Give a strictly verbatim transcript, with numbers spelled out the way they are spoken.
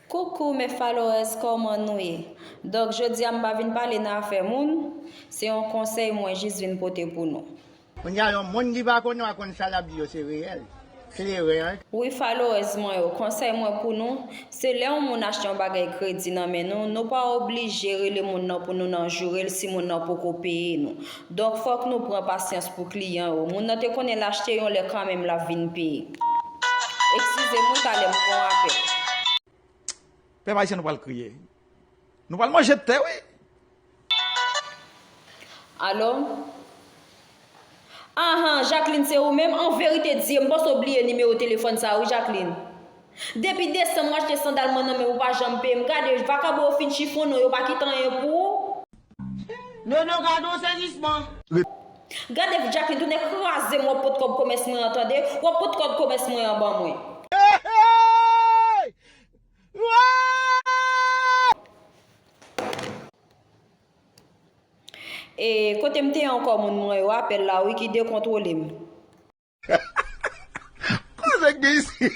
Coucou mes followers, kòman nou ye? Donk, jodi a m pa vin pale nan afè moun, se yon konsèy mwen jis vin pote pou nou. Kounye a, yon moun ki pa konnen w a konn sa l ap di yo, se reyèl. Kleren. Wi, followers mwen yo, konsèy mwen pou nou, se lè yon moun achte yon bagay kredi nan men nou, nou pa oblije rele moun nan pou nou nan joure l si moun nan poko peye nou. Donk, fòk nou pran pasyans pou kliyan yo. Moun nan te konnen l achte yon lè kanmenm l ap vin peye. Eskize m wi, talè m pran yon apèl. Pèp ayisyen, nou pral kriye. Nou pral manje tè, wi. Alo? Ahan, Jacqueline, se ou menm? An verite, di, m panse w bliye nimewo telefòn sa, wi, Jacqueline. Depi desanm, m achte sandal mwen nan men w, ou pa janm peye m. Gade, vakabon yo fin chifonnen w, yo pa kite anyen pou ou. Nono, gade yon sezisman. Gade, Jacqueline, tounen kraze m, w ap pot kòb komès mwen an, tande? W ap pot kòb komès mwen an ban mwen. E kote m te ye ankò, moun mwen yo, apèl la wi ki dekontwole m. Koze k gen isi?